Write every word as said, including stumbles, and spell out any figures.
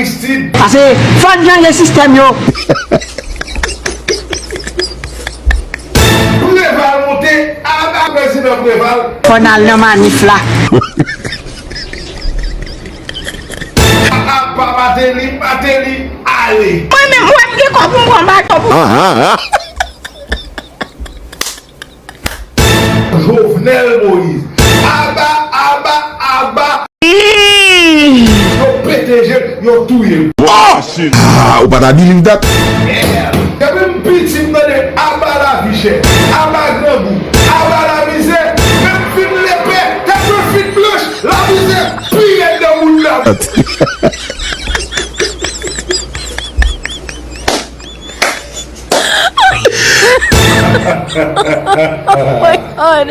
Aristide. Pase fò n chanje sistèm yo. Preval monte, aba prezidan Preval. Fò n al nan manif la. Apa Martelly, Martelly, ale. Mwen menm, mwen m gen kò pou m pran baton pou. Jovenel Moïse. Aba, aba, aba. Yo pete je, yo touye. Ah, ou pa ta believe that? Depi m piti, m tande aba lavi chè, aba grangou, aba lamizè. Men m fin lepè, tèt mwen fin blanch, lamizè pi rèd nan moun nan. Oh my God.